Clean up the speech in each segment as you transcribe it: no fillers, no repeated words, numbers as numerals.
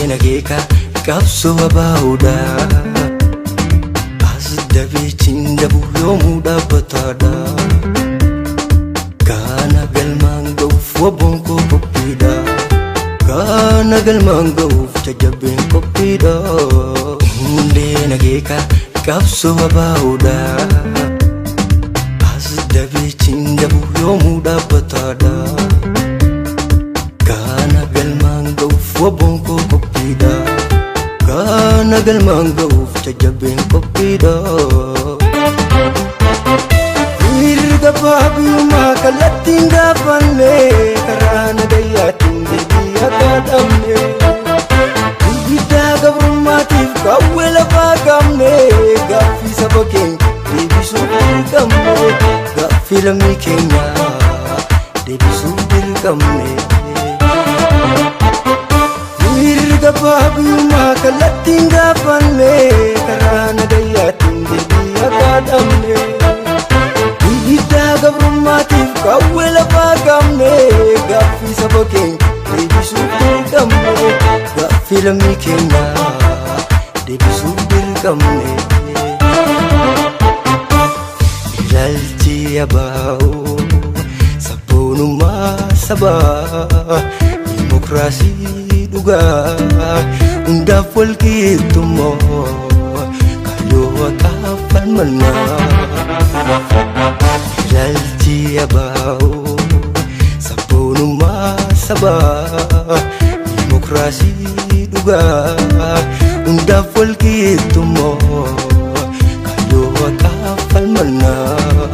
Hundeen akeeka qabsoo abaa'uudha. As dabeechiin dabu yoomuu dhaabbataadha. Kana galmaan ga'uuf waboon koo qophiidha. Kana galmaan ga'uuf jajjabeen qophiidha. Hundeen akeeka qabsoo abaa'uudha. As dabeechiin dabu yoomuu dhaabbataadha. Kana galmaan ga'uuf waboon koo qophiidha. Kana galmaan ga'uuf jajjabeen qophiidha. Mirga biyyummaa kallattiin gaafanne karaa nagayyaatiin deebii akka dhabne. Guddaa gabrummaatiif qawwee lafaa qabne gaaffii saba keenya deebisuuf dirqamne, gaaffii lammii keenya deebisuuf dirqamne. Mirga biyyummaa kallattiin gaafanne karaa nagayyaatiin deebii akka dhabne. Guddaa gabrummaatiif qawwee lafaa qabne gaaffii saba keenya deebisuuf dirqamne, gaaffii lammii keenya deebisuuf dirqamne. Ilaalchi abaa'oo sabboonummaa sabaa, dimokiraasii dhugaa, hundaaf walqixxummaa, kaayyoo haqaaf falmannaa. Ilaalchi abaa'oo sabboonummaa sabaa, dimokiraasii dhugaa, hundaaf walqixxummaa, kaayyoo haqaaf falmannaa.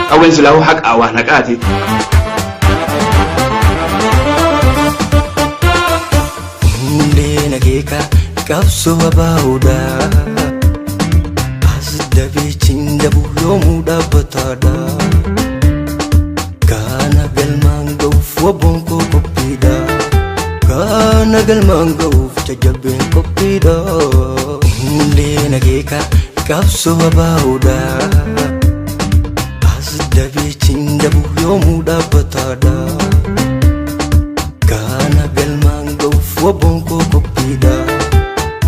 Qawween silaahuu haqa waan haqaati. Hundeen akeeka qabsoo abaa'uudha. As dabeechiin dabu yoomuu dhaabbataadha. Kana galmaan ga'uuf waboon koo qophiidha. Kana galmaan ga'uuf jajjabeen qophiidha. Hundeen akeeka qabsoo abaa'uudha. As dabeechiin dabu yoomuu dhaabbataadha. Kana galmaan ga'uuf waboon koo qophiidha.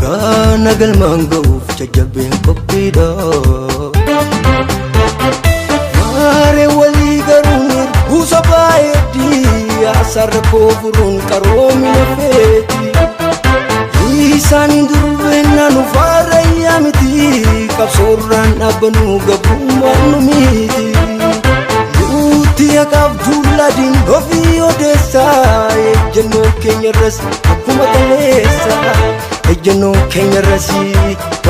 Kana galmaan ga'uuf jajjabeen qophiidha. Maaree walii garuun buusa baay'eedhi, asarra koo furuun qaroomina feeti. Isaan durbeenna nu faarayyaa miti, qabsoorraan dhaabbanuu gabrummaan nu miti. Nuti haqaaf duuladiin ofii odeessaa, ejjennoo keenyarras akkuma kaleessa, ejjennoo keenyarras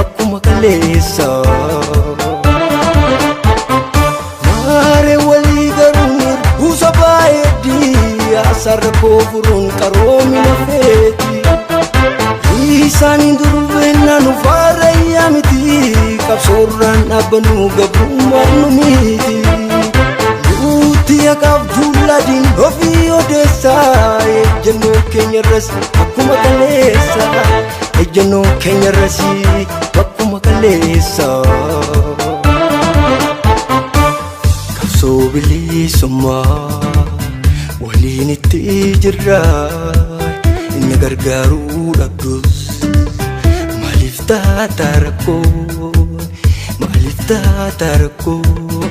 akkuma kaleessa. Maaree walii garuun buusa baay'eedhi, asarra koo furuun qaroomina feeti. Isaan durbeenna nu faarayyaa miti, qabsoorraan dhaabbanuu gabrummaan nu miti. Nuti haqaaf duuladiin ofii odeessaa, ejjennoo keenyarras akkuma kaleessa, ejjennoo keenyarras akkuma kaleessa. Qabsoo bilisummaa waliin itti jirra, inni gargaaruu dhabdus maaliif taata rakkoo, maaliif taata rakkoo?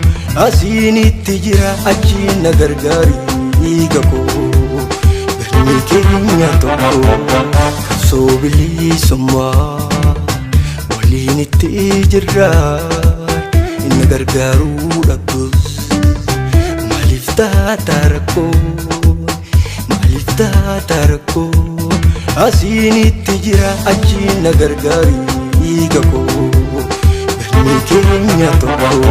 Asiin itti jira, achiin na gargaari dhiiga koo, galmi keenya tokko. Qabsoo bilisummaa waliin itti jirra, inni gargaaruu dhabdus maaliif taata rakkoo, maaliif taata rakkoo? Asiin itti jira, achiin na gargaari dhiiga koo, galmi keenya tokko.